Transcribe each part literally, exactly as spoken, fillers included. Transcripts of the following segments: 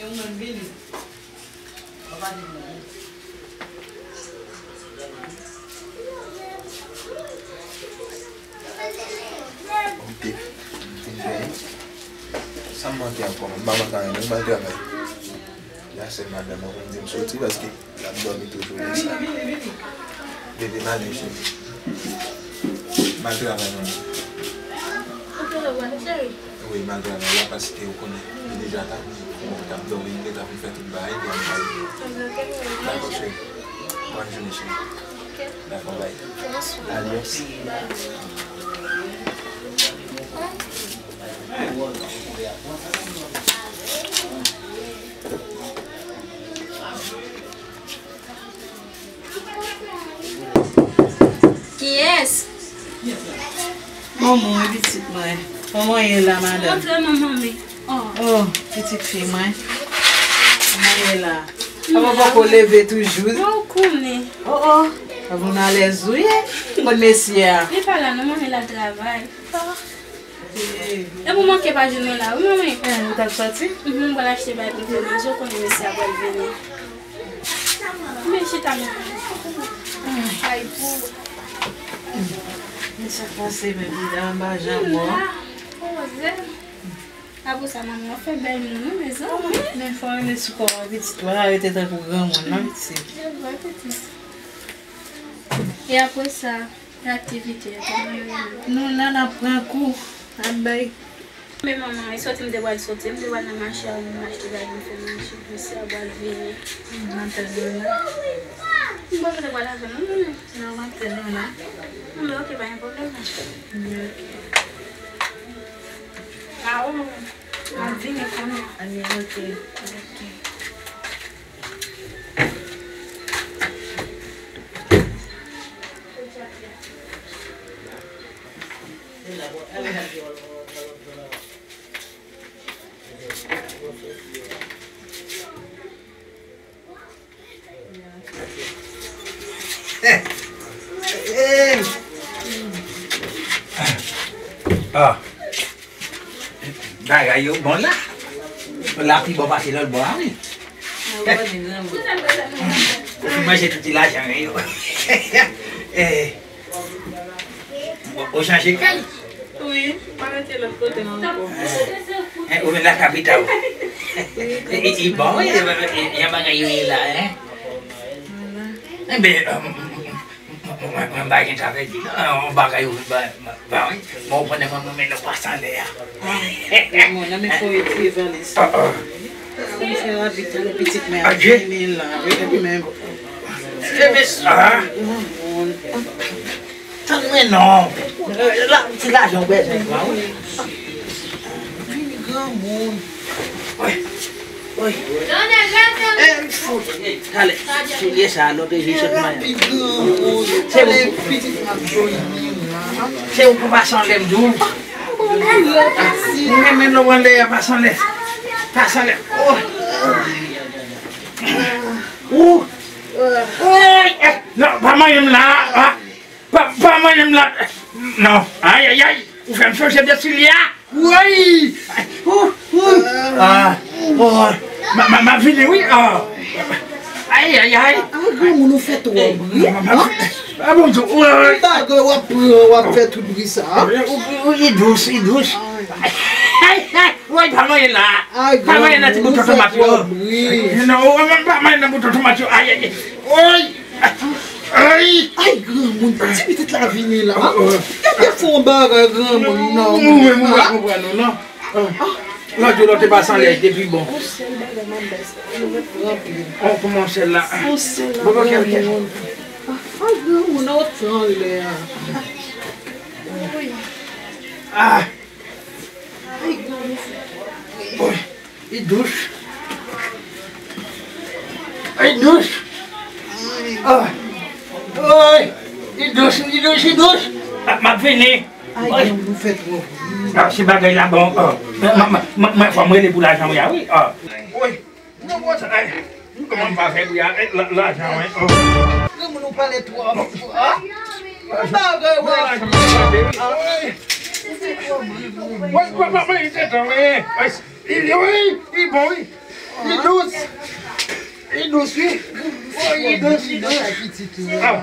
Ou menm vini. M te, m te fè. Sa m manke ankò? M pa manke anyen, non, m al travay. La, se madanm mwen konn di m soti paske l ap dòmi tout jounen sa. Bebe, m ale, cheri. M al travay, manman. Ou te lè w ale, cheri? Wi, m al travay la paske ou konnen, li deja ta, bon, t ap dòmi, m te ta fin fè tout bagay, epi m al. Dakò, cheri. Bòn jounen, cheri. Dakò, bay. Adios. Kiyès? Manman, wi, pitit mwen. Kòman w ye la, madanm? Antre non, manmi. Oh, pitit fi mwen. Kòman w ye la? Papa poko leve toujou. Mwen, ou konnen. Oh, oh. Papa, nou alèz ou ye. Kot mesye a? Li pa la non, manmi, l al travay. E pou manke pa jwenn mwen la, wi, manmi. Eh, ou t ap soti? Mhm, m pral achte bagay pou m fè manje, ou konnen mesye a pral vini. Men chita, men. Ay, pou. Men sa k pase, men vida anba jan mò. Poze. Apre sa, manman, w fè bèl moun, wi, mezanmi. Men fò rele sou kò a, pitit, pa rete tankou granmoun, non, pitit. Se vre, pitit. E apre sa, e aktivite yo, kòman yo ye? Nou la, n ap pran kou, n ap bay. Men manman, e soti m te pral soti, m te pral nan mache a, m achte bagay pou m fè manje, mesye a pral vini. M antre la. M panse w te pral avè m, non, manman? Non, m antre la. Anben, ok, pa gen pwoblèm. Anben, ok. A, wi, manman. M ap vini kounye a. Anben, ok. Ok. Ah. Bagay yo bon la. La pi bon pase lòt bò a, wi. Ou fin manje tout ti lajan yo. Eh, ou, ou chanje kay? Wi, m pa rete lòt kote non ankò. Eh, ou vin la kapital. Wi, e, e, e bon, wi, e, e, e, e bagay yo ye la, hein? Voilà. Enben, euh, Mwen, mwen, mwen pa gen sa fè di non, yon bagay ou ba, ba, ba, wi. Mwen, ou konnen mwen, mwen, mwen, nou pase anlè a. Ah, mwen, nan men fò retire valiz. Ah, ah. Mwen fè rapid, talè pitit mwen ap vini la, wi, epi men. Epi, ah. Tann mwen non. La, ti lajan ou bezwen pran, wi. Vini granmoun. Wi. Wi. Eh, fout. Talè. Soulye sa, lòt jou sot mwen. Se ou. Se ou pou pase anlè m di w. Mwen menm lè w anlè a, pase anlè. Pase anlè. Oh. Ou. Ou. Eh, non, pa manyen m la. Ah. Pa, pa manyen m la. Non. Ay, ay, ay. Ou fè m sonje de soulye a. Woy! Ou, ou. Ah, oh. Ma, ma, ma vini, wi. Ah. Ay, ay, ay. Ah, granmoun, ou fè twò bri. Ma, ma, ah, Bondye, woy. Bagay w ap pran, w ap fè tout bri sa. Ou, ou, ou, li dous, li dous. Ay, ay, woy, pa manyen la. Pa manyen nan ti bouton tomat yo. Non, ou menm pa manyen nan bouton tomat yo. Ay, ay, ay. Woy. Ay! Ay, granmoun, ti pitit la vini la. Gade fè yon bagay, granmoun, non. Ou menm ou pa konprann ou, non. Lòt jou, lòt te pase anlè, depi bon. Yon sèl bagay, m ap bay sa. Yon lòt ranpli. Oh, kòman sèl la? Yon sèl la, granmoun. Ah, granmoun, nan wòt anlè a. Ah! Ay, granmoun. Woy. Li dous. Li dous. Ah. Woy. Li dous, li dous, li dous. Ah, m ap vini. Ay, granmoun, ou fè twò bri. Ah, si bagay la bon, ah. Mwen, mwen, mwen, mwen, fò m rele pou lajan, wi, ah, wi, ah. Woy. Non, bon, sa, ay. Kòman m pa fè bri a, eh, la, lajan, wi, ah. Granmoun, ou pale twò fò, ah. Ou bagay, wè. Lajan, mwen pa fè, wi. Woy. Woy, papa, mwen, li te tan, wi. Ay, Li, li, wi, li bon, wi. Li Dous, wi. Woy, li dous, li dous. Ah,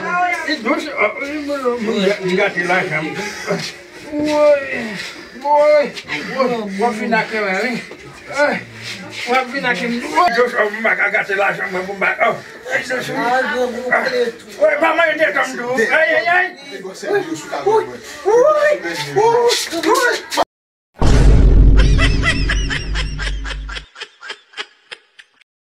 li dous. Ah, m gate lajan m. Woy, woy, woy, w ap vin ak mwen, wi. Ay, w ap vin ak mwen. Woy, dous, oh, m pa ka gate lajan mwen pou m ba. Oh, li dous, wi. Woy, pa manje tèt m tou. Ay, ay, ay. Woy, woy, woy.